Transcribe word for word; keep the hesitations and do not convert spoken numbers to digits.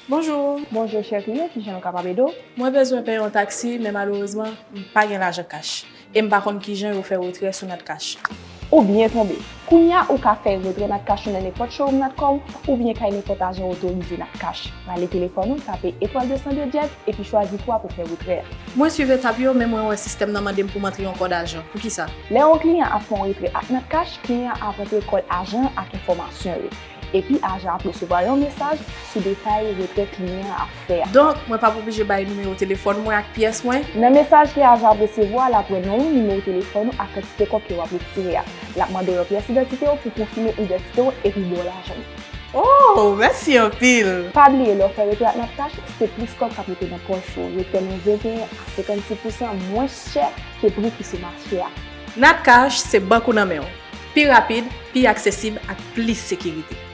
Bonjou. Bonjou, chè kliyan, kijan nou kapab ede w? Mwen bezwen peye yon taksi, men malerezman, m pa gen lajan kach. E m pa konn kijan yo fè retrè sou Natcash. Ou byen tonbe. Kounye a, ou ka fè retrè Natcash ou nan nenpòt showroom Natcom oubyen kay nenpòt ajan otorize Natcash. Rale telefòn ou, tape etwal de san de dyèz epi chwazi pou w ap fè retrè a. Mwen swiv etap yo, men mwen wè sistèm nan mande m pou m antre yon kòd ajan. Poukisa? Lè yon kliyan ap fè yon retrè ak Natcash, kliyan an ap antre kòd ajan an ak enfòmasyon yo. Epi ajan an ap resevwa yon mesaj sou detay retrè kliyan an ap fè a. Donk, mwen p ap oblije bay nimewo telefòn mwen ak pyès mwen? Nan mesaj ke ajan an ap resevwa, l ap wè non w, nimewo telefòn ou ak kantite kòb ke w ap retire a. L ap mande w yon pyès idantite w pou konfime idantite w epi ba w lajan w. Oh, mèsi anpil! Pa bliye, lè w fè retrè ak Natcash, se plis kòb k ap rete nan pòch ou. Retrè nou venteyen a senkannsis pousan mwens chè ke pri ki sou mache a. Natcash se bank ou nan men w. Pi rapid, pi aksesib ak plis sekirite.